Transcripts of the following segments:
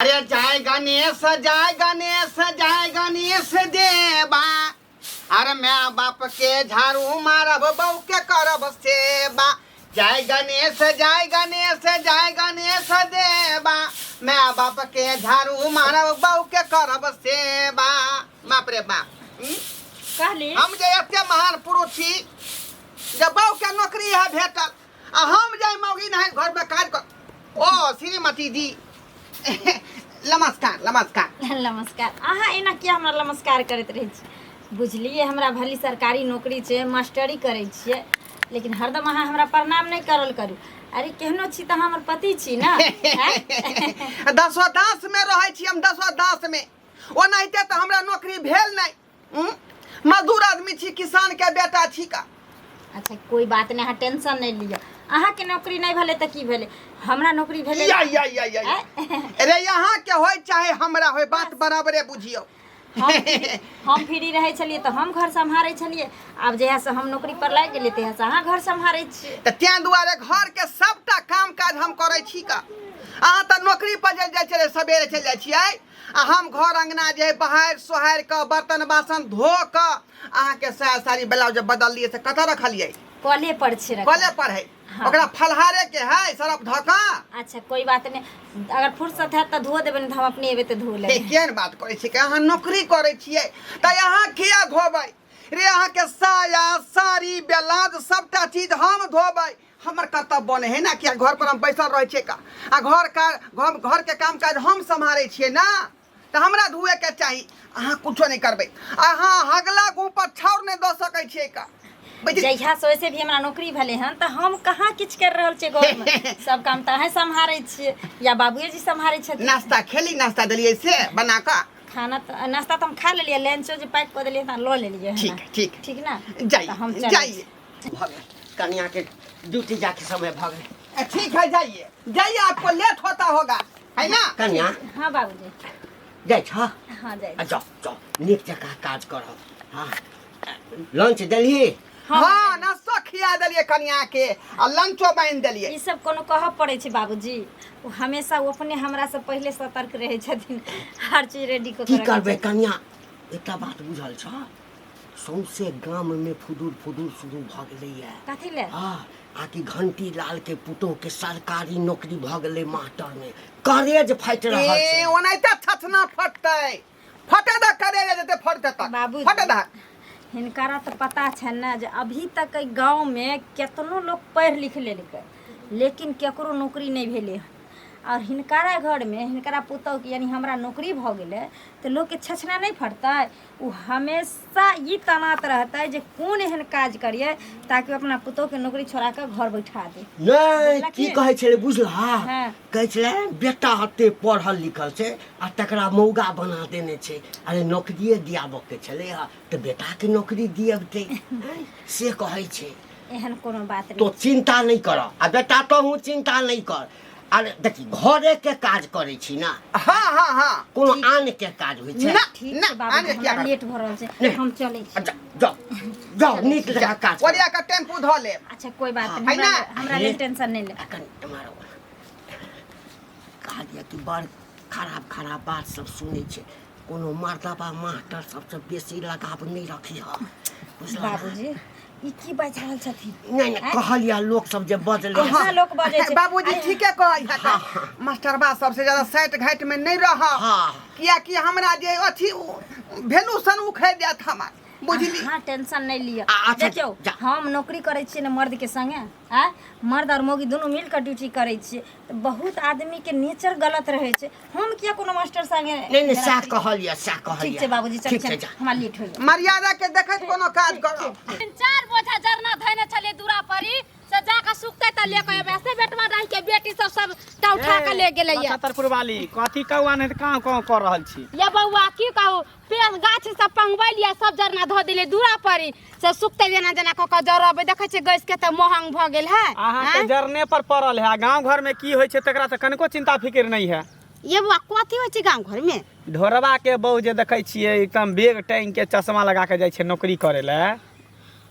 अरे जय गणेश, जय गणेश, जय गणेश देवा। अरे my बाप के झाड़ू मारब, बहू के करब सेवा। जय गणेश, जय गणेश, जय गणेश देवा। My बाप के झाड़ू मारब, बहू के करब सेवा। बाप रे बाप। कहली हम जे एते महान पुरुष छी जे बहू के नौकरी है भेटल, आ हम जाय मौगी नहीं घर में काज कर। ओ श्रीमती जी, नमस्कार नमस्कार। नमस्कार। अहाँ एना किया हमरा नमस्कार करैत रहै छी? बुझलियै, हमरा भली सरकारी नौकरी छै, मास्टरी करै छियै, लेकिन हरदम अहाँ हमरा प्रणाम नहि करल करू। अरे केहनो छी तऽ अहाँ हमर पति छी ने, आँय? दसो दास में रहै छी हम, दसो दास में। ओनाहिते तऽ हमरा नौकरी भेल नहि। मजदूर आदमी छी, किसान के बेटा छी का। अच्छा कोई बात नहीं, अहाँ टेंशन नहीं लिअ। अहाँके नौकरी नहीं भेलै तऽ की भेलै, हमरा नौकरी भेलै। या या या या या। अरे यहाँ के होय चाहे हमरा होय, बात बराबरे बुझियौ। हम फ्री रहै छलियै तऽ हम घर सम्हारै छलियै, आब जहियासँ हम नौकरी पर लागि गेलियै तहियासँ अहाँ घर सम्हारै छियै। तऽ तें दुआरे घर के सबटा काम काज हम करै छी का। अहाँ तऽ नौकरी पर जाइ छलियै, सबेरे चलि जाइ छियै, आ हम घर अंगना जे बहारि सोहारि कऽ बर्तन बासन धो कऽ अहाँके साया साड़ी ब्लाउज बदललियै से कतऽ रखलियै? कले पर छै रखल। कले पर है। हाँ। ओकरा फलहारे के है सरफ धऽ कऽ। अच्छा कोई बात नहीं, अगर फुर्सत है तऽ धो देबै, नहीं तऽ हम अपने एबै तऽ धो लेबै। हे, केहन बात करै छियै? अहाँ नौकरी करै छियै तऽ अहाँ किया धोबै रे? अहाँके साया साड़ी ब्लाउज सबटा चीज हम धोबै, हमर कर्तव्य बने है ना। किया घर पर हम बैसल रहै छियै का, आ घर का घर घर के काम काज हम सम्हारै छियै ना, तऽ हमरा धुए के चाही। अहाँ कुछो नहि करबै, अहाँ हगला गुह पर छाउर नहि दऽ सकै छियै का। जहिया से वैसे भी हमरा नौकरी भेलै हन तऽ हम कहाँ किछु करि रहल छियै घरमे, सब काम तऽ अहें सम्हारै छियै या बाबुए जी सम्हारै छथिन। नाश्ता खेली? नाश्ता देलियै से बना कऽ? खाना तऽ नाश्ता तऽ हम खा लेलियै, लंचो जे पैक कऽ देलियै तऽ लऽ लेलियै। ठीक है, ठीक है। ठीक ना? जाइए, तऽ हम चलै जाइए। छी। भऽ गेल, कनिया के ड्यूटी जाके समय भऽ गेल। ठीक है, जाइए जाइए, आपको लेट होता होगा है ना? कनिया। हाँ बाबूजी। जाइ छह? हाँ जाइ। आ जाओ जाओ, नीक जकाँ काज करब। हाँ, लंच देलही? हाँ, नाश्तो खिया देलियै कनिया के आ लंचो बान्हि देलियै। ई सब कोनो कहऽ पड़ै छै बाबूजी? ओ हमेशा ओ अपने हमरा से पहिले सतर्क रहै छथिन, हर चीज रेडी कऽ की के रखै करबै छथिन। कनिया, एकटा बात बुझल छह? सौंसे गाममे फुदुर फुदुर शुरू भऽ गेलैए। कथी ले? हँ, आकि घंटी लाल के पुतोह के सरकारी नौकरी भऽ गेलै मास्टरमे, करेज फाटि रहल ए छै। ओनाहिते छछना फटतै, फटे दऽ करेज जेतै फटतै तक। बाबूजी। फटे दऽ। हिनकरा तऽ पता छनि ने जे अभी तक एहि गाँवमे केतनो लोक पढ़ि लिख लेलकै लेकिन केकरो नौकरी नहि भेलै हन, आओर हिनकरा घरमे हिनकरा पुतोहुके यानी हमरा नौकरी भऽ गेलै तऽ लोकके छछना नहि फटतै? ओ हमेशा ई तनात रहतै जे कोन एहन काज करियै ताकि ओ अपना पुतोहुके नौकरी छोड़ा कऽ घर बैठा दे। नहि। बुझलखिन? की कहै छलै बुझलह? हाँ। कहै छलै बेटा एते पढ़ल लिखल छै आ तकरा मौगा बना देने छै। अरे नौकरिए दियाबऽ के छलै हँ तऽ बेटाके नौकरी दियबतै, से कहै छै। एहन कोनो बात तो नहि। चिंता नहि कर आ बेटा तोहूँ चिंता नहि कर। अरे देखी, घरे के काज करै छी ना? हाँ हाँ हाँ। कोनो आन के काज होइ छै? ना। ठीक ना, छै बाबू, आन के किया हमरा करबै? लेट भऽ रहल छै, नहि। हम चलै छी। अच्छा जाओ जाओ, नीक जकाँ काज करू। ओरिया के टेम्पू धऽ लेब। अच्छा कोई बात है नहीं, ना? हमरा लेल टेंशन नहीं ले। कनि एम्हर आउ। कहलियै कि बड़ खराब खराब बात सब सुनै छै, कोनो मर्दबा मास्टर सबसँ बेसी लगाव नहि रखिह, बुझलह? बाबूजी, ई की बाजि रहल छथिन? नहि नहि, कहलियै लोक सब जे बजलै। कहाँ लोक बजै छै? बाबूजी ठीके कहै है, मास्टरबा सबसे ज्यादा साइट घाट में नहीं रह। हाँ। कियाकि हमरा जे अथी भेलू सन उखड़ि जायत हमर, बुझली? हाँ, टेंशन नहीं लिअ। अच्छा, देखियौ, जा। हम नौकरी करै छियै ने मर्द के संगे, आँय, मर्द आओर मौगी दुनू मिल कऽ ड्यूटी करै छियै तऽ बहुत आदमी के नेचर गलत रहै छै। हम किया कोनो मास्टर संगे? नहि नहि, सएह कहलियै, सएह कहलियै। ठीक छै बाबूजी, चल ठीक छै, छै, जा। हमरा लेट होइया। मर्यादा के देखैत कोनो काज करब। तीन चार बोझा जरना धैने छलियै दूरा परी से जाके सुखतै तऽ ले के एबै, से बेटवा डाही के बेटी सब सब टा उठा के ले गेलैया। नक्षत्रपुर वाली, कथी कौआ नहि तऽ काँव काँव कऽ रहल छी? ये बौआ, की कहू, पेड़ गाछ सब पंगबैलियै, सब जरना धऽ देलियै दूरा परी से सुखतै, जेना जेना कऽ कऽ जरबै। देखै छियै गैस के तऽ महंग भऽ गेल है। अहाँके आँय? जरने पर पड़ल है आ गाँव घर में की होइ छै तकरा तऽ कनिको चिंता फिक्र नहि है। ये बौआ, कथी होइ छै गाँव घर में? ढोरबा के बहू जे देखै छियै एकदम बैग टांगि के चश्मा लगा के जाइ छै नौकरी करै लए,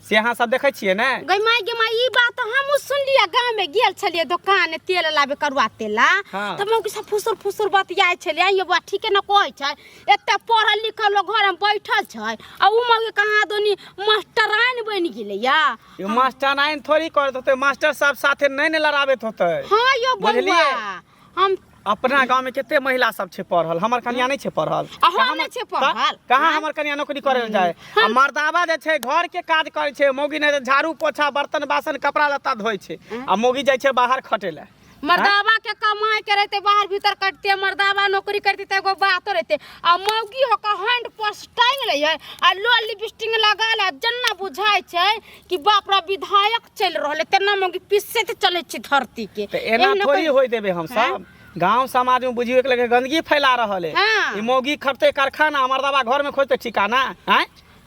से अहाँ सब देखै छियै ने। गई माई गे माई, ई बात हमहूँ सुनलियै। गाँव में गेल छलियै दोकान तेल लाबे, करुआ तेल ला। हाँ। तऽ मौगी सब फुसुर फुसुर बतियाइ छलियै। ये बौआ ठीके ने कहै छै, एते पढ़ल लिखल लोग घर में बैठल छै आ उ मौगी कहाँ दोनी मास्टराइन बनि गेलैया। यो मास्टर नाइन थोड़ी करैत होतै, मास्टर साहब साथे नहि ने लड़ाबैत होतै। हाँ यो बौआ। बुझलियै? हम अपना गांव में कते महिला सब छै पढ़ल, हमर कनिया नहीं छै पढ़ल। आ हम नहि छै पढ़ल। कहाँ हमर कनिया नौकरी करे लए जाए? आ मर्दाबा जे छै घर के काज करे छै, मौगी नहि तऽ झाड़ू पोछा बर्तन बासन कपड़ा लत्ता धोइ छै आ मौगी जाइ छै बाहर खटे लए। मर्दाबा के कमाई के रहते बाहर भीतर कटते, मर्दाबा नौकरी करते त एगो बात रहते। आ मौगी हो के हैंड पर्स टांग ले है आ लो लिपस्टिक लगा ले, जेना बुझाय छै कि बाप रे विधायक चलि रहल है, तेना मौगी पीछे से चलै छै धरती के। तऽ एना एहनो थोड़ी कोई- होय देबै हम सब। गांव समाज में बुझियो एक लगे गंदगी फैला रहल है। हाँ। ई मौगी खटते कारखाना, मर्दाबा घर में खोजते ठिकाना। आँय,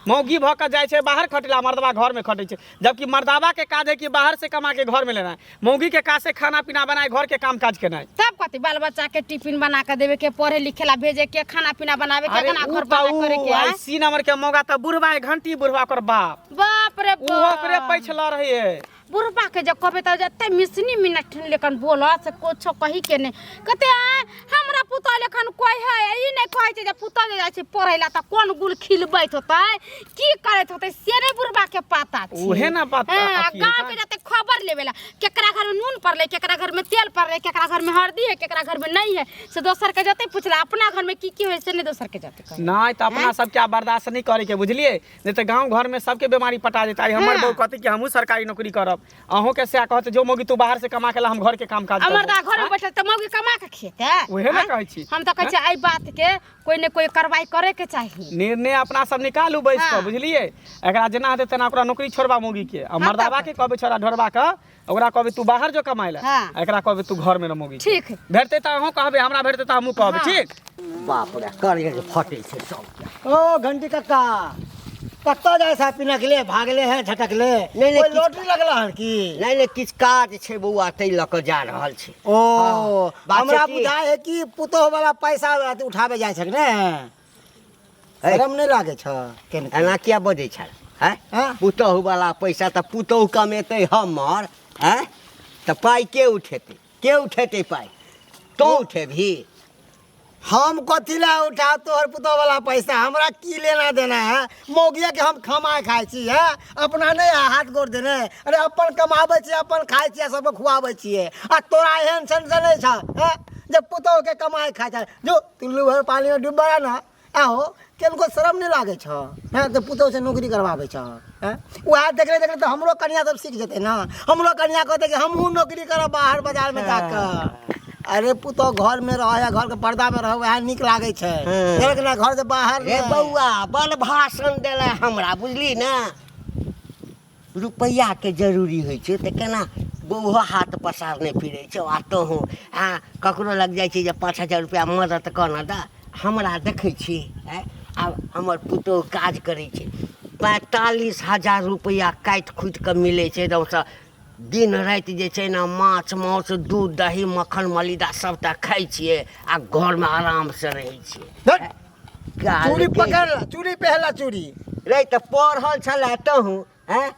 मौगी भऽ के जाइ छै बाहर खटला, मर्दबा घर में खटै छै, जबकि मर्दाबा के काज है कि बाहर से कमा के घर में लेना, मौगी के काज से खाना पीना बनाए घर के काम काज केनाइ। तब कथी बाल बच्चा के टिफिन बना के देवे के, पढ़े लिखे ला भेजे के, खाना पीना बनावे के, अरे खाना उ घर तऽ बना उ करे के। आई आँय? सी नंबर के मौगा तऽ बुढ़बा है, घंटी बुढ़बा ओकर बाप। बाप रे उहो ओकरे बाप। पैछला रहिए। बुढ़बा के जब कहबे तऽ जते मिसनी मिनट लेखन बोलत से कुछो कही के नहीं। कहते आँय हमरा पुतोह लेखन कोई है ई नहीं कहै छै जे पुतोह जे जाइ छै पढ़ै ला तऽ कोन गुल खिलबैत होतै की करैत होतै से नहीं बुढ़बा के पता छै। उहे ना बात। हाँ, अथी है गाँव का? के जते खबर लेवे ला केकरा घर में नून पड़लै, केकरा घर में तेल पड़लै, केकरा घर में हल्दी है, केकरा घर में नहीं है, से दोसर के जते पूछला अपना घर में की की होइ से नहीं दोसर के जते कहै। नहीं तऽ अपना सबके आब बर्दाश्त नहीं करे के, बुझलिए? नहीं तऽ गांव घर में सबके बीमारी पटा जेतै। आइ हमर हाँ। बहू कहतै कि हमहूँ सरकारी नौकरी करब, अहूँ के सएह कहत जो मौगी तू बाहर से कमा के ला, हम घर के काम काज हमर करबो। दा घर में बैठल तऽ मौगी कमा के खेतै। उहे ने आँय? कहै छी। हम तऽ कहै छियै एहि बात के कोई ने कोई कार्रवाई करे के चाही। निर्णय अपना सब निकालू बैस कऽ। हाँ। बुझलिए? एकरा जेना हेतै तेना ओकरा नौकरी छोड़बा मौगी के आ हाँ, मर्दाबा तब। के कहबै छोड़ा ढोरबा के, ओकरा कहबै तू बाहर जो कमाइ लए। हाँ। आ एकरा कहबै तू घर में रह मौगी के। ठीक है। भेटतै तऽ अहूँ कहबै, हमरा भेटतै तऽ हमहूँ कहबै। हाँ। ठीक। बाप रे, करेज फटै छै सबके। ओ घंटी कक्का, कतऽ जाइ छै? पिनकले भागले है झटकले। नहीं, कोई किछु- लॉटरी लगला हन की? नहि नहि, किछु काज छै बौआ, ताहि लऽ कऽ जा रहल छी। ओ। हाँ, बात हमरा छै की- बुझाय है कि पुतोह वाला पैसा अथी उठाबे जाइ छै ने। है। शरम नहि लागै छ केन? एना किया बजै छल हैं? हाँ? पुतहु वाला पैसा तऽ पुतहु कमेतै हमर, हैं? तऽ पाइ के उठेतै? के उठेतै पाइ? तोँ उठेबही? हम कथी ला उठा तोहर पुतोह वाला पैसा? हमरा की लेना देना है? मौगिया के हम खमा खाइ छी है, अपना नहीं है हाथ गोड़ देने। अरे अपन कमाबै छी, अपन खाइ छी, सबके खुआबै छियै, आ तोरा एहन सन से नहीं छ हैं जे पुतोह के कमाए खाइ छ। जो तुल्लू भर पानी में डूबा ना। आहो केनको शरम नहीं लागै छ हैं तऽ पुतोह से नौकरी करवाबै छ हैं? उएह देखले देखले तऽ हमरो कनिया सब सीख जेतै ना। हमरो कनिया कहतै कि हमहूँ नौकरी करब बाहर बाजार में जाकऽ। अरे पुतोह घर में रह या घर के पर्दा में रह, वएह नीक लागै छै। लेकिन ना घर से बाहर रे नहि। बौआ, बड़ भाषण देला हमरा, बुझली ने? रुपैआके जरूरी होइ छै तऽ केना बौहो हाथ पसारने फिरै छौ आ तोहूँ आ ककरो लग जाइ छै जे 5000 रुपैआ मदद कऽ ने दऽ हमरा। देखै छी आँय, आब हमर पुतोहु काज करै छै, 45,000 रुपैआ काटि खुटि कऽ मिलै छै। एकदमसँ दिन राति जे छै ने माछ मांस दूध दही मक्खन मलिदा सबटा खाइ छियै आ घरमे आरामसँ रहै छियै। धत्, चूड़ी पकड़ ला, चूड़ी पहला चूड़ी रे तऽ पढ़ल छलै तहूँ हैं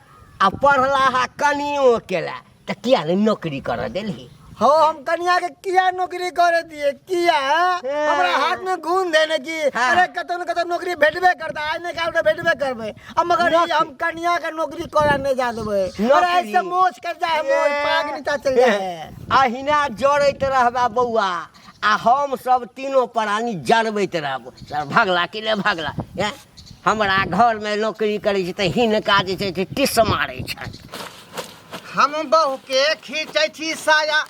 आ पढ़लाहा कनियो केला तऽ किया नहि नौकरी करऽ देलही? हो, हम कनिया के किया नौकरी करे दिए? किया हमरा हाथ में गुण देने की? हाँ। अरे कतौ न कतौ नौकरी भेटबे करता, आइ नहीं काल तो भेटबे करबे। अब मगर ई हम कनिया के नौकरी करे नहीं जा देबे। अरे नौकरी? ऐसे मोछ कर जाए, मोछ पाग नीचा चल जाए। अहिना जड़ैत रहबा बौआ आ हम सब तीनों प्राणी जरबैत रहबो। सर भगला कि नहि भगला? एँ, हमरा घरमे नौकरी करै छै तऽ हिनका जे छै से टिस मारै छनि। हम बहू के खींचै छी साया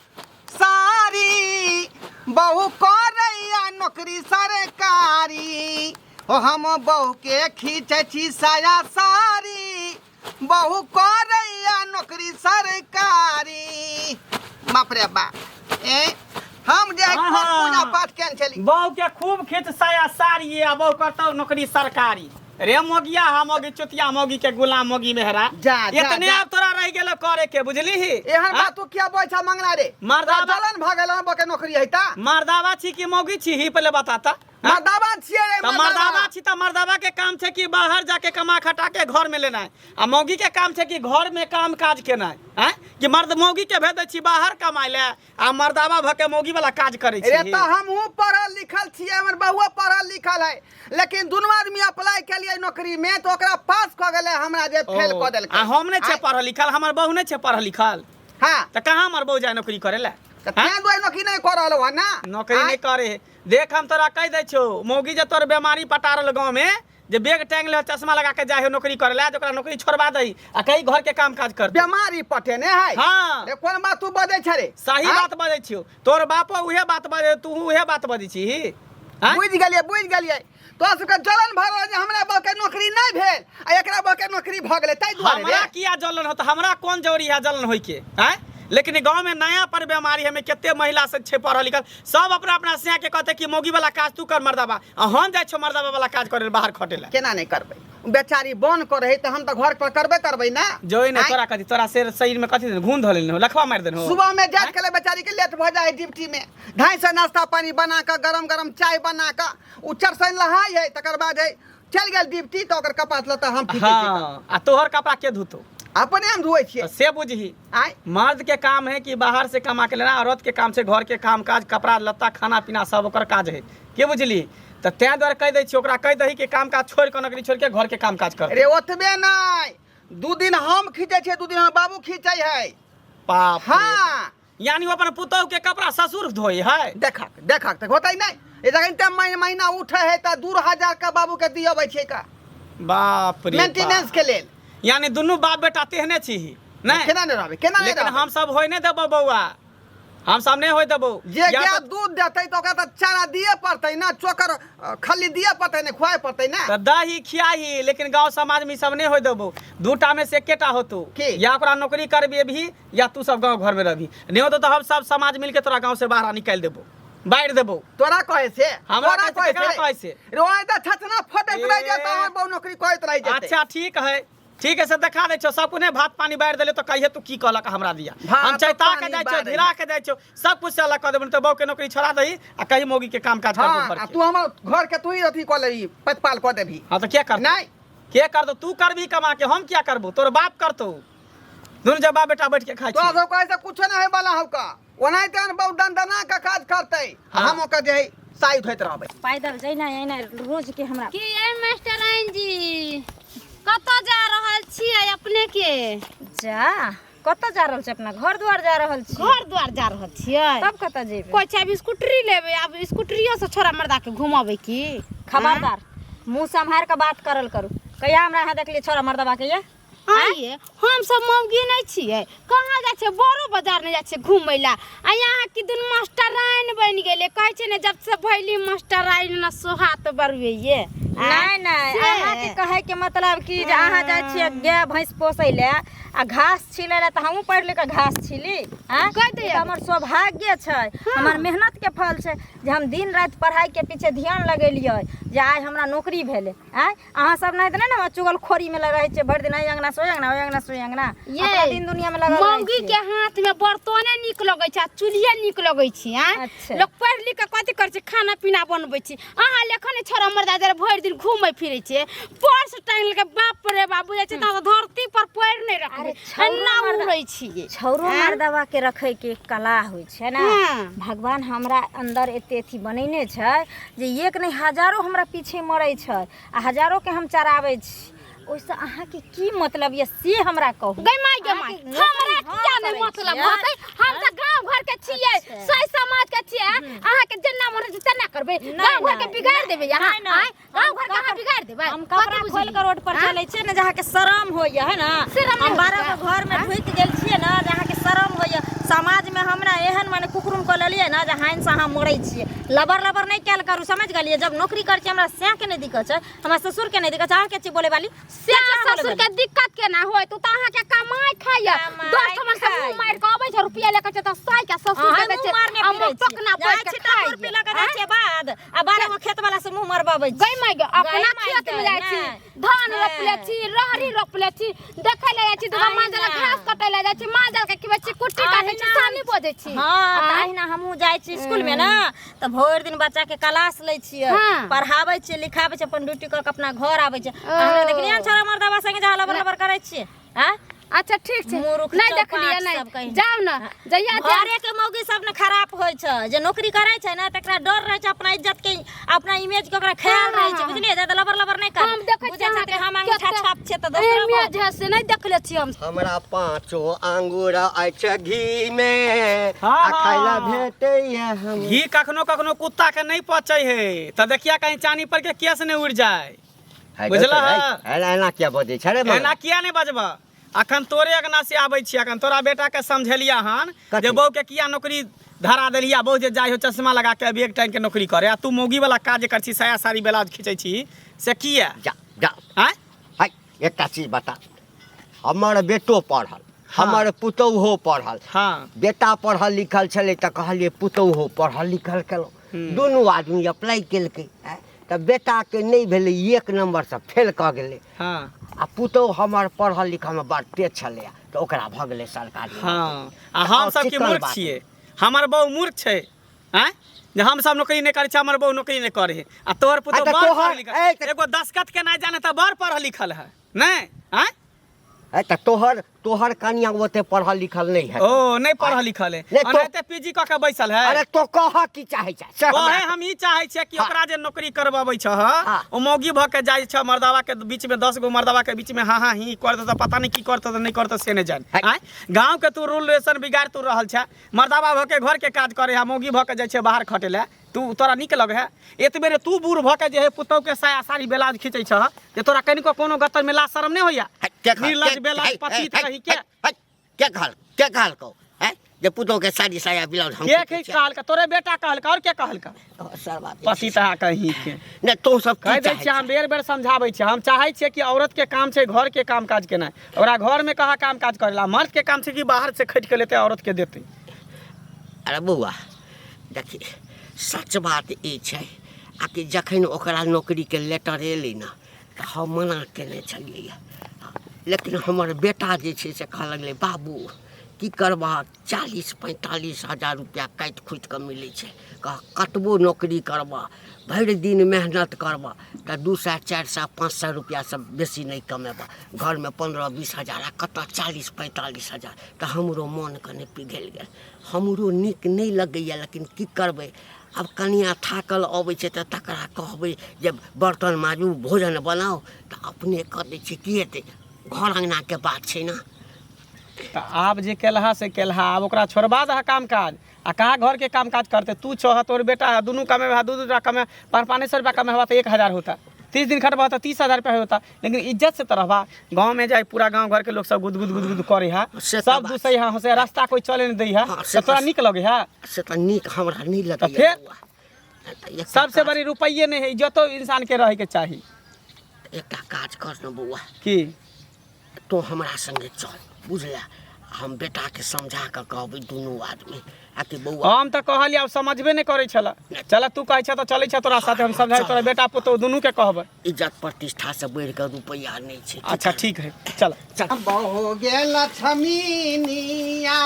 साड़ी, बहू करैया नौकरी सरकारी। ओ हम बहू के खींचै छी साया साड़ी, बहू करैया नौकरी सरकारी। बाप रे बा, ए हम जे आहा। पूजा पाठ केने छली। बहू के खूब खींच साया साड़ी आ बहू करतौ नौकरी सरकारी। रे मोगिया, हम मोगी चुतिया मोगी के गुलाम मोगी मेहरा। जा, जा, इतने जा। आब तोरा रह गेलो करे के, बुझली ही? एहन बात तू किया बोल छा मंगना रे? मर्दाबा- जलन भ गेल बके नौकरी हैता। मर्दावा छी कि मौगी छी ही पहले बताता। मर्दाबा छियै रे तऽ मर्दाबा छी तऽ मर्दाबा के काम छै कि बाहर जाके कमा खटा के घर में लेनाइ आ मौगी के काम छै कि घर में काम काज केनाइ आँय कि मर्द मौगी के भेज दै छी बाहर कमाइ लए आ मर्दाबा भऽ के मौगी वाला काज करै रे छी तऽ हमहूँ पढ़ल लिखल छियै हमर बहुओ पढ़ल लिखल है लेकिन दुनू आदमी अप्लाई केलियै नौकरी में तऽ ओकरा पास कऽ गेलै हमरा जे फेल कऽ देलकै आ हम नहि छियै पढ़ल लिखल हमर बहु नहि छै पढ़ल लिखल हाँ तऽ कहाँ हमर बहु जाय नौकरी करै लए तऽ तें दुआरे नौकरी नहि कऽ रहलहुँ हँ ना नौकरी नहि करे है देख हम तोरा कहि दै छौ मौगी जे तोर बेमारी पटा रहल गाँव में जे बैग टांग ले चश्मा लगा के जाए हो नौकरी करे ला ओकरा नौकरी छोड़वा दही आ कहीं घर के काम काज कर बेमारी पटेने है हाँ। रे कोन बात तू बजै छ रे सही आँय? बात बजै छियौ तोर बापो उहे बात बजै तू उहे बात बजै छी बुझि गेलियै बुझि गेलियै तोरा सबके जलन भऽ रहल जे हमरा बहके नौकरी नहि भेल आ एकरा बहके नौकरी भऽ गेलै ताहि दुआरे हमरा रे किया जलन होत हमरा कोन जरूरी है जलन होय के आँय लेकिन गाँव में नया पर बीमारी हमें कते महिला सब छै पढ़ल लिखल सब अपना अपना सिया के कहते कि मौगी वाला काज तू कर मर्दाबा आ हम जाइ छौ मर्दाबा वाला काज करे बाहर खटे ला केना नहि करबै बेचारी बन कर रहे तऽ हम तऽ घर पर करबे करबै ना जोई ने आँय? तोरा कथी तोरा शेर शरीर में कथी घून धऽ लेने हो लखवा मारि देने हो सुबह में जाइत के बेचारी के लेट भऽ जाइ है ड्यूटी में ढाई सौ नाश्ता पानी बना कऽ गरम गरम चाय बना कऽ ओ चरसैन लहाय है तकर बाद है चलि गेल ड्यूटी तऽ ओकर कपड़ा लत्ता हम खींचै छियै। हाँ आ तोहर कपड़ा के धोतो अपने हम धोइ छियै तो से बुझही आँय मर्द के काम है कि बाहर से कमा के लेना औरत के काम छै घर के काम काज कपड़ा लत्ता खाना पीना सब ओकर काज है के बुझली तऽ तें दुआरे कहि दै छी ओकरा कहि दही कि काम काज छोड़ि कऽ नौकरी छोड़ि के घर के काम काज कर रे ओतबे नहि दू दिन हम खींचै छियै दू दिन हमर बाबू खींचै है बाप रे। हाँ यानी ओ अपन पुतहु के कपड़ा ससुर धोइ है देखक देखक तऽ होतै नहि ए जखन ते महीना उठे है तऽ 2000 का बाबू के दियबै छै का बाप रे मेंटेनेंस के लेल यानी दुनू बाप बेटा तेहने छी नहि केना नहि रहबै केना नहि लेकिन रहबै हम सब होय नहि देबो बौआ हम सब नहि होय देबो जे या गाय तऽ दूध देतै तऽ ओकरा तऽ चारा दिए पड़तै ना चोकर खल्ली दिए पड़तै ने खुआए पड़तै ना तऽ दही खियाही लेकिन गांव समाज में ई सब नहीं होय देबो दूटा में से एकेटा होतो की? या ओकरा नौकरी करबी भी या तू सब गांव घर में रहबी नहीं होतो तो हम सब समाज मिलके तोरा गांव से बाहर निकालि देबो बाहर देबो तोरा कहे से हमरा तोरा कहै से, केकरा कहै से? रोए तऽ छछना फटैत रहि जेतौ ए। हमर बहु नौकरी करैत रहि जेतै अच्छा ठीक है ठीक है से देखा दै छौ सब कुछ नहीं भात पानी बारि देले तो कहिए तू की कहलक हमरा दिया भात हम चैता के पानी जाइ छौ बारि धीरा के जाइ छौ सब कुछ से अलग कऽ देबो नहीं तो बहू के नौकरी छोड़ा दही आ कहीं मौगी के काम काज कर हाँ दो आ तू हमर घर के तू ही अथी कऽ लेबही प्रतिपाल कऽ देबही हाँ तो क्या कर नहीं के कर दो तू करबी कमा के हम क्या करबो तोर बाप करतो दुनू जब बाप बेटा बैठ के खाइ तोरा छी सब कहै से कुछो नहीं होय वाला हौका ओनाहिते बहुत दनदना के काज करतै आ हाँ। हम ओकर जे है साइड होइत रहबै पैदल जैना ऐना रोज के हमरा की ये मास्टराइन जी कतऽ जा रहल छियै अपने के जा कतऽ जा रहल छी अपना घर द्वार जा रहल छी घर द्वार जा रहल छियै तब कतऽ जेबै कोइ छै आब स्कूटरी लेबै आब स्कूटरियो से छोरा मर्दा के घुमाबै की खबरदार मुंह सम्हार के बात करल करू कहिया हमरा यहाँ देखलियै छोरा मर्दबा के ये आइए हम सब मौगी नहि छियै कहाँ जाइ छियै बड़ो बाजार नहि जाइ छियै घुमै लए आ यहाँ की दिन मास्टराइन बनि गेलै कहै छै ने जब से भैली मास्टराइन न सोहात बरुए ये नहीं नहीं से। अहाँके कहै के मतलब कि जे अहाँ जाइ छियै गाय भैंस पोसै लए आ घास छिलै लए तऽ हमहूँ पढ़ि लिख कऽ घास छिली आँय? कहि ई दैया। तऽ हमर सौभाग्य छै हमर मेहनत के फल छै जे हम दिन राति पढ़ाई के पीछे ध्यान लगेलियै जे आइ हमरा नौकरी भेलै आँय अहाँ सब नहीं तऽ नहि ने हमरा चुगलखोरी में रहै छियै भरि दिन एहि अंगना से ओहि अंगना ओहि अंगना से ओहि अंगना ये अपना दिन दुनिया में लगल रहै मौगी छियै। के हाथ में बर्तने नीक लगै छै आ चूल्हे नीक लगै छै आँय अच्छा। लोक पढ़ि लिख के कथी करै छै खाना पीना बनबै छै अहाँ लेखन छोरा मर्दा जरा भरि दिन घूमै फिरै छै पर्स टांगि लेलकै बाप रे बाप बुझै छै तऽ धरती पर पैर नहि रखबै अरे छौरो एना मर्दा- उड़ै छियै छौरो मर्दवा के रखे के एक कला होइ छै ने हाँ। भगवान हमरा अंदर एते अथी बनेने छै जे एक नहि हजारो हमरा पीछे मरै छै आ हजारो के हम चराबै छी ओहिसँ अहाँके की मतलब यऽ से हमरा कहू गै माय गै माय अहाँके हमरा नौकरी किया हम नहि करै मतलब छियै? होतै हम तऽ गाँव घर के छियै सही समाज के छियै अहाँके जेना मन होइ छै तेना करबै गाँव घर के बिगाड़ देबै अहाँ नहि, नहि। आँय? गाँव घर के अहाँ बिगाड़ देबै हम कपड़ा कथी खोल के रोड पर आँय? चलै छियै ने जे अहाँके शरम होइए है ने शरम हम नहि 12 होइए। गो घर में ढुकि गेल छियै ने जे अहाँके शरम होइए समाज में हमरा एहन माने कुकरुम कऽ लेलियै ने जे हानि से अहाँ मरै छियै लबर लबर नहि कयल करू समझ गेलियै जब नौकरी करै छियै हमरा सएह के नहि दिक्कत छै हमरा ससुर के नहि दिक्कत छै अहाँके छी बोले वाली से ससुर के दिक्कत केना होय तू तऽ अहाँके कमाइ खाइया कमाइ दस ठमन से मुँह खाइया। मारि कऽ अबै छै रुपया लऽ कऽ छै तऽ साइ के ससुर के अहाँ दै मुँह छै मारने आ फिरै छी। टोकना जाइ पैठ छी के तऽ खाइया खुरपी लऽ कऽ जाइ छियै बाद आ 12 गो खेत वाला से मुँह मरबाबै छी गै माय गै अपना गै माय खेत में गै, जाइ छी नहि। धान रोपले छी, रहरी रोपले छी, देखै ले जाइ छी, दुगो माल जाल घास कटै ले जाइ छी, माल जाल के खिबै छी, कुट्टी काटै छी, सानी बोजै छी। हाँ, आँय? तहिना हमहूँ जाइ छी स्कूल में ना, तऽ भरि दिन बच्चा के क्लास लै छियै, पढ़ाबै छियै, लिखाबै छियै, अपन ड्यूटी कऽ के अपना घर आबै छियै। हमरा देखलियै हन छोरा मर्दाबा संगे जा लबर लबर करै छियै? आँय? अच्छा ठीक छै। मूर्ख नहि चौपाट देखलियै सब नहि कहीं। जाउ ने जहिया जाउ। घरे के मौगी सब ने खराब होइ छै, जे नौकरी करै छै ने तकरा डर रहै छै अपना इज्जत के, अपना इमेज के ओकरा ख्याल रहै छै, बुझलियै? जादा लबर लबर नहि कर। हम देखै बुझै छियै छथिन अहाँके हम अंगूठा कते छाप छियै तऽ दोसरो इमेज है से नहि देखले छियै हम। हमरा पाँचो आंगुर अछि घी मे, हाँ, आ खाय ला हाँ। भेटैया हम। घी कखनो कखनो कुत्ता के नहि पचै है, तऽ देखिया कहीं चानी पर के केस नहि उड़ि जाय। है बुझलह? दोसर, है, एना किया बजै छै रे? एना किया नहि बजबह? अखन तोरे अंगना से आबै छी, अखन तोरा बेटा के समझेलिया हन कथी? जे बहू के किया नौकरी धरा देलिया, बहू जे जाइ हो चश्मा लगा के अभी एक टाइम के नौकरी करे, आ तू मौगी वाला काज कर छी, साया साड़ी ब्लाउज खींचै छी, से किया? जा जा। आँय? है, एकटा चीज बता, हमर बेटो पढ़ल, हमर पुतोहो पढ़ल। बेटा पढ़ल लिखल छलै तऽ कहलियै पुतोहो पढ़ल लिखल केलहुँ, दुनू आदमी अप्लाई केलकै, आँय, तऽ बेटाके नहि भेलै, एक नम्बरसँ फेल कऽ गेलै। आ पुतोहु हमर पढ़ल लिखलमे बड़ तेज छलैए, तऽ ओकरा भऽ गेलै सरकारी। हाँ, आ हम सब की चिक्कन मूर्ख बात। छियै? हमर बहू मूर्ख छै? आँय, जे हम सब नौकरी नहि करै छी, हमर बहू नौकरी नहि करै है, आ तोहर पुतोहु तऽ बड़ तोहर- पढ़ल लिखल, ए, तऽ- एगो दस्खत के नहि जाने तऽ बड़ पढ़ल लिखल है नहि? आँय? ए, तऽ तोहर कनिया ओते पढ़ल लिखल नहि है। ओ नहि पढ़ल लिखल है? नहि, तो- ओनाहिते पीजी कऽ के बैसल है। अरे तो कह की चाहै छै से हमरा। कहे हम ई चाहै छियै कि ओकरा जे नौकरी करबाबै छह, ओ मौगी भऽ के जाइ छ मर्दावा के बीच में, 10 गो मर्दावा के बीच में हाँ हाँ ही करतौ तऽ पता नहि की करतौ तऽ नहि करतौ से नहि जान। है। आँय, गाँव के तू रूल रेशन बिगाड़ तू रहल छै। मर्दावा भऽ के घर के काज करे है, मौगी भऽ के जाइ छै बाहर खटे लए, तू तोरा नीक लगे है? एतबे रे तू बूढ़ भऽ के जे है पुतहु के साया साड़ी ब्लाउज खींचै छह, जे तोरा कनिको कोनो गतर में लाज शरम नहि होइया? है, के कहल- निर्लज के- बेलाज है, पतित है, रही के? है, है, के कहलकौ है जे पुतहु के साड़ी साया ब्लाउज हम के खींचै के छियै? कहलका? तोरे बेटा कहलका, और के कहलका? ओ, सरबा बेसी। पतित अहाँ कहीं के। नहि, तों सब की कहि दै चाहै छियै हम, बेर बेर समझाबै छियै। हम चाहै छियै कि औरत के काम छै घर के काम काज केनाइ, ओकरा घर में कहाँ काम काज करेला। मर्द के काम छै कि बाहर से खटि के लेतै, औरत के देतै। अरे बौआ देखी, सच बात ई छै आ कि जखन ओकरा नौकरीके लेटर एलै ने तऽ हम मना केने छलियै, लेकिन हमर बेटा जे छै से कहऽ लगलै, बाबू की करबह, 40-45 हजार रुपैआ काटि खुटि कऽ मिलै छै, कह कतबो नौकरी करबह, भरि दिन मेहनत करबह तऽ 200, 400, 500 रुपैआसँ बेसी नहि कमेबह, घरमे 15-20 हजार, आ कतऽ 40-45 हजार। तऽ हमरो मोन कनि पिघलि गेल, हमरो नीक नहि लगैए, लेकिन की करबै आब? कनिआँ थाकल अबै छै तऽ तकरा कहबै जे बर्तन माजू, भोजन बनाउ, तऽ अपने कऽ दै छै। की हेतै, घर अङ्गनाके बात छै ने। तऽ आब जे केलहा से केलहा, आब ओकरा छोड़बा दह काम काज, आ कहाँ घर के काम काज करते? तू छह, तोर बेटा है, दुनू कमेबा, दू दू टाका कमे, पाँच पाँच सौ रुपया कमेबा तऽ 1000 होता, 30 दिन खटबा तऽ 30,000 रुपया होता, लेकिन इज्जत से तऽ रहबा। गाँव में जाय पूरा गाँव घर के लोग सब गुद गुद गुद गुद करे है, से तऽ सब बात दूसरे है, हंसे, रास्ता कोई चले नहीं दै है। हाँ, से तऽ तोरा तऽ- नीक लगे है? से तऽ नीक हमरा नहि लगैए फेर? बौआ। तऽ एकटा सबसे काज- बड़ी रुपये नहीं है, इज्जतो इंसान के रहे के चाही। एकटा काज कर ने बौआ। की? तोँ हमरा सङ्गे चल, बुझला? हम बेटाके समझा कऽ कहबै दुनू आदमी आ कि बौआ। हम तऽ कहलियै, आब समझबे नहि करै छलै। चल, तू कहै छ तऽ चलै छ तोरा साथे, हम समझाइ तोरा बेटा पुतोह दुनू के कहबै। इज्जत प्रतिष्ठासँ बढ़ि कऽ रुपैआ नहि छै। अच्छा ठीक है, चल। बहु गेल लक्ष्मीनिया,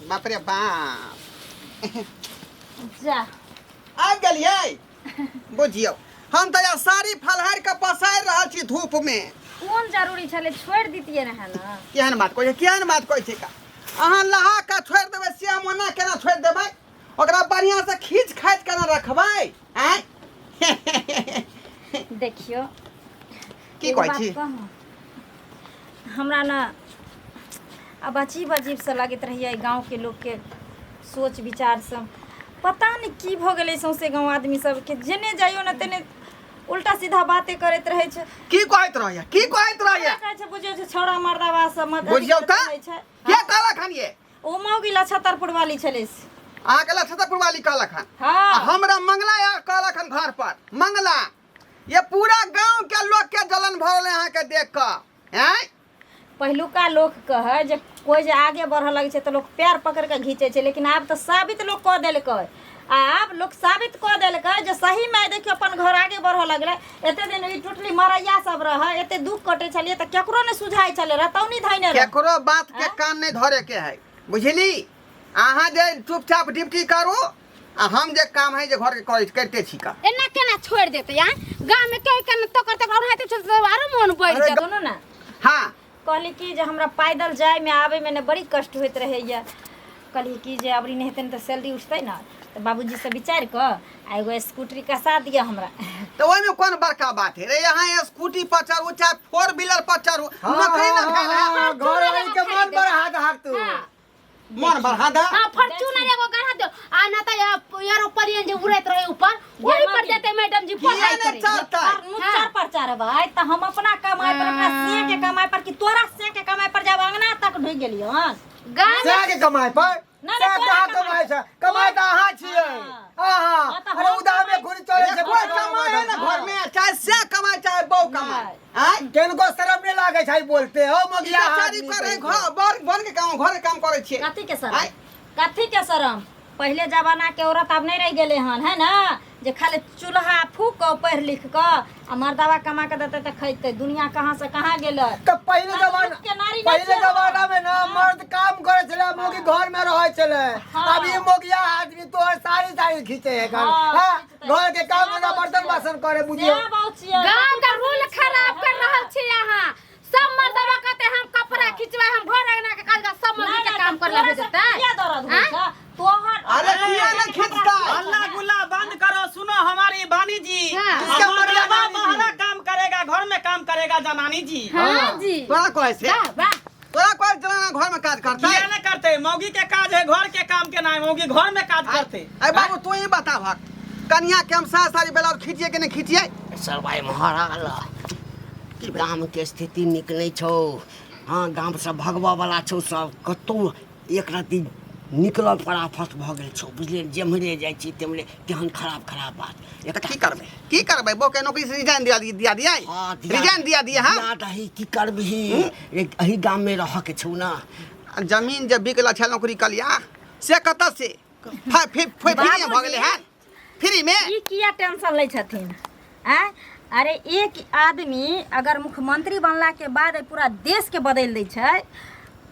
बाप रे बाप। जा। आबि गेलियै? बुझियौ, हम तऽ यहाँ साड़ी फलहारि कऽ पसारि रहल छी धूप मे। कोन जरूरी छलै? छोड़ि दितियै रहए ने। केहन बात कहै छै, केहन बात कहै छै का? अहाँ लहा कऽ छोड़ि देबै से हम ओना केना छोड़ि देबै? ओकरा बढ़िआँ से खींच खाचि केना रखबै? आँय? देखियौ। की एगो कहै बात छी? कहूँ? हमरा ने आब अजीब अजीब से लगैत रहैए गाँवके लोकके सोच विचार सब। पता नहि की भऽ गेलै सौंसे गाँव आदमी सबके, जेने जाइयो ने तेने उल्टा सीधा बाते करैत रहै छै। की कहैत रहैया? की कहैत रहैया? कहै छै, बुझियौ जे छौड़ा मर्दाबा सब मत बुझियौ करैत तऽ रहै छै। के कहलक हन ये? ओ मौगी लछतरपुर वाली छलै से। अहाँके लछतरपुर वाली कहलक हन? हाँ। आ हमरा मंगला यार कहलक हन घर पर मंगला। ये पूरा गांव के लोग के जलन भरल है अहाँके देख कऽ। आँय? पहिलुका लोक कहै जे कोइ जे आगे बढ़ऽ लगै छै तऽ लोक पैर पकड़ि कऽ घीचै छै, लेकिन आब तऽ साबित लोक कऽ देलकै। आब लोक साबित कऽ देलकै जे सही में देखियौ अपन घर आगे बढ़ऽ लगलै। एते दिन ई टुटली मरैया सब रहै, एते दुख कटै छलियै तऽ केकरो नहि सुझाइ छलै, रतौनी धैने रहै। केकरो बात के कान नहि धरे के है, बुझली? अहाँ जे चुपचाप ड्यूटी करू आ हम जे काम है जे घर के करै करिते छी का। एना केना छोड़ि देतै आ गाँव में केओ केना तो करते ओनाहिते छोड़ि देतै आरो मोन बढ़ि जायत। सुनू ने। हाँ। कहली कि जे हमरा पैदल जायमे आबैमे ने बड़ी कष्ट होइत रहैए। कहली कि जे अबरी नहि हेतै ने तऽ सैलरी उठतै ने तऽ बाबूजीसँ विचारि कऽ आ एगो स्कूटरी कसा दिअ हमरा। तऽ ओहिमे कोन बड़का बात है रे? यहाँ स्कूटी पर चढ़ू चाहे फोर व्हीलर पर चढ़ू, नौकरी न भेल है। हाँ, घर वाली के मन बढ़ा दहक तू। मन बढ़ा दे। हाँ, फॉर्च्यूनर एगो गढ़ा दो आ ना त एरोप्लेन जे उड़ैत रहे ऊपर ओही पर देते मैडम जी किया पढ़ाई नहि करे। चढ़तै? पर नुच्चर पर चढ़बै तऽ हम अपना कमाई पर, अपना से के कमाई पर कि तोरा से के कमाई पर जब अंगना तक ढुकि गेलियो हन। गाँव से के कमाई पर? नहि, से तोरा कहाँ कमाई कमाई छै? कमाई तऽ अहाँ छियै। हाँ। अहाँ। हाँ, तऽ अरे हम उदामे कमाई- घुरि चलै छै। कोइ कमाई है ना घर में, चाहे से कमाई चाहे बहू कमाई। आँय? किनको शरम नहि लागै छै बोलते हो मगिया बेचारी आदमी करे कहिके। घर बर बर के काम, घर के काम करै छियै। कथी के शरम? आँय? कथी के शरम? पहिले जमाना के औरत आब नहीं रह गेले हन, है ना, जे खाली चूल्हा फूक कऽ पढ़ि लिख कऽ आ मर्दावा कमा के देतै तऽ खैतै। दुनिया कहाँ से कहाँ गेलै। तऽ पहिले आब जमाना युग के नारी नहि पहिले छियै। जमाना में ना मर्द काम करे छलै, मौगी घर में रहै छलै। हाँ। अब ई मौगिया आदमी तोहर साड़ी साड़ी खींचे है घर। हाँ, हाँ, खींचतै। घर के काम सेहो ना बहुत बर्तन छियै। बासन करे बुझियौ। सेहो बहुत छियै। गांव के रूल खराब कर रहल छी अहाँ। सब मर्दवा कहते हम कपड़ा खिंचवा, हम घर अंगना के काज कर, सब मर्द नहि, के नहि, काम तऽ कर ला तोरा भेजतै। सब किया दर्द होइ आँय? छौ? तोहर अरे किया नहीं खींचता? हल्ला गुल्ला बंद करो, सुनो हमारी बानी जी। हाँ। किसका मर्दवा मर्दाना बानी जी? बाहरा काम करेगा, घर में काम करेगा जनानी जी। हाँ जी। तोरा कहै से? वाह वाह। तोरा कहै जनाना घर में काज करतै? किया नहीं करते? मौगी के काज है घर के काम के ना, मौगी घर में काज करते। अरे बाबू तू ही बता भक, कनिया के हम सास सारी बेला खींचिए के नहीं खींचिए? सरवाई महाराज गाम के स्थिति नीक नहीं छौ। हाँ, गाम से भगबऽ वाला छौ सब, कतौ एक रत्ती निकलल पर आफत भऽ गेल छौ, बुझलियै? जेम्हरे जाइ छी तेम्हरे तेहन खराब खराब बात। तऽ की करबै, की करबै? बहू के नौकरी से रिजाइन दिया दिया दिया? हाँ, रिजाइन दिया दिया? हाँ दिया दही, की करबिही? एही गाम में रहऽ के छौ ना। जमीन जे बिकल छै नौकरी कलिया से कतऽ से फ्री में भऽ गेलै हन, फ्री में। ई किया टेंशन लै छथिन? आँय, अरे एक आदमी अगर मुख्यमंत्री बनला के बाद पूरा देश के बदलि दै छै,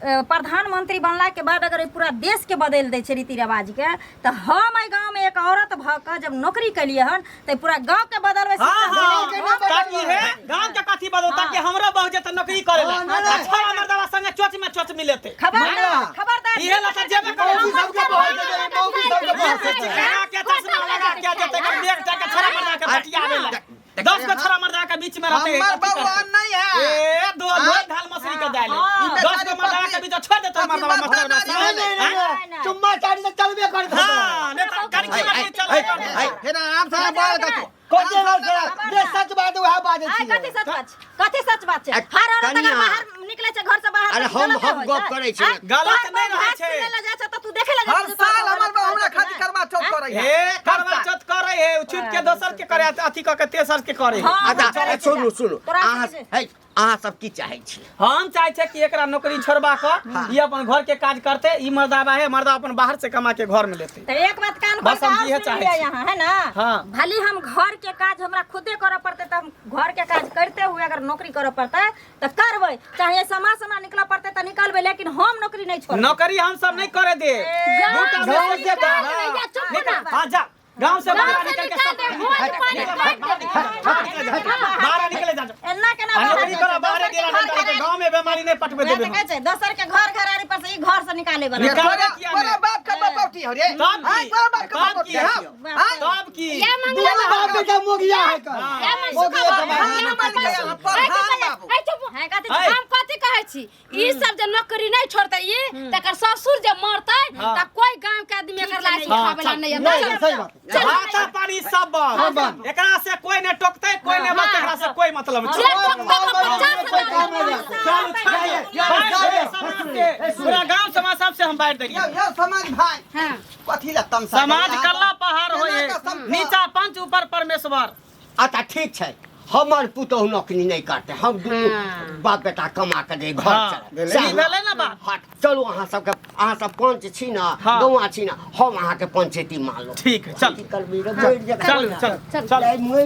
प्रधानमंत्री बनला के बाद अगर पूरा देश के बदलि दै छै रीति रिवाज के, तऽ हम एहि गाँव में एक औरत भऽ कऽ जब नौकरी केलियै हन तऽ पूरा गाँव के बदलबै। हाँ, हाँ, के ताकि हे गांव के कथी बदल, ताकि हमरो बहू जेते नौकरी करे ला, अच्छा मर्दवा संगे चोच में चोच मिलेते। खबरदार खबरदार। इहे ला तऽ जेबे करे। मौगी सबके बहुत देबै, मौगी सबके बहुत देबै। लगा के चश्मा लगा के जेते कर देख जाके छड़ा मर्दा के बटियावे ला, 10 गो छड़ा मर्दा के बीच में रहते। हमर बउआ नहीं है। ए दो दो धाल मछली के दाल हाँ। 10 गो मर्दा के बीच छोड़ देते मर्दा मस्तर नहीं, नहीं, नहीं, नहीं, चुम्मा चाटी तऽ चलबे करतै। हां, नहीं तो कनकी मछली चलबे करते। फेर आराम से बोल कथू। कथी बात छै? जे सच बात वएह बाजै आइ छियै। कथी सच बात छै? कथी सच बात छै? हर औरत अगर कनिया। बाहर निकले छै घर से बाहर अरे तऽ हम गलत हम होइ गप छै। करै छी। आँय? गलत तोहर नहि रहै घास छै। किनै लए जाइ छै तऽ तू देखै लए जाइ हर छै जे तोहर साल गलत हमर बहू हमरा होइ छै खातिर कि करवा चौथ करै है। ए करवा चौथ करे है, उ छुप के दोसर के करे, अथी क के तेसर के करे है। हाँ, अच्छा हम करै छी। सुनू सुनू, तोरा अहाँ से- है, अहाँ सब की चाहै छी? हम चाहे छे कि एकरा नौकरी छोड़बा क ई अपन घर के काज करते, ई मर्दाबा है मर्दा अपन बाहर से कमा के घर में लेते। तऽ एक बात कान खोल बस के हम और इहे सुनि चाहै लिअ छी। यहाँ, है ना? हाँ। भली हम घर के काज हमरा खुदे करऽ पड़तै तऽ हम घर के काज करते हुए अगर नौकरी करऽ पड़तै तऽ करबै, चाहे समाज से हमरा निकलऽ पड़तै तऽ निकलबै, लेकिन हम नौकरी नहीं छोड़बै। नौकरी हम सब नहीं करे दे। गाँव दूटा से में से निकाल हाँ। देबै, चुप ना। हाँ जा, गांव से गाँव बाहर से निकल के निकाल सब दे, भोज पानी काट देबै। बाहर निकले जा, एना केना आ बाहर नौकरी जेतै? करो बाहर दोसर के गेला घर नहीं घरारी- गांव में बीमारी नहीं पटबे वएह देबे तऽ हम। कहै छै, दोसर के घर घरारी पर से ई घर से निकाले वाला। निकाल- तोरा किया तोरा नहि? बाप के बपौटी हो रे। तब की? आँय, तोरा बाप के तब बपौटी की? हो। आँय? तब की? या मंगला दुनू बाप बेटा मोगिया है कर। या मनसुखा मोगिया बाबू, कमाइ या है। मनसुखा बाबू। प्रधान बाबू। ऐ चुप। हैं, कथी ऐ। हम कथी कहै छी, ई सब जे नौकरी नहीं छोड़तै ई तकर ससुर जे मरतै हाँ। त कोई गांव के आदमी एकर लाश हाँ, उठाबै ला चल। नहीं नहीं, अतै। सही बात। भाषा पानी सब बंद, एकरा से कोई ने टोकते, कोई ने बस, एकरा से कोई मतलब जे नहीं। टोकतै ओकरा 50,000 काम नहीं है। चल छोड़ दे। पूरा गांव समाज सब से हम बांट देलियै। यौ यौ समाज भाई, हाँ। कथी ला तमसा समाज कल्ला पहाड़ होय एना कऽ नीचा पंच ऊपर परमेश्वर। अच्छा ठीक छै, हमर पुतोहु नौकरी नहि करतै, हम दुनू हाँ। बाप बेटा कमा के जे घर हाँ, चलाएब। ई भेलै ने बात। हट, चलू अहाँ सबके, अहाँ सब पंच छी ने, हाँ। गौआ छी ने, हम अहाँके पंचैती मानलहुँ। ठीक है, चल। की करबी रे, मरि जेबै। चल चल चल। मरि।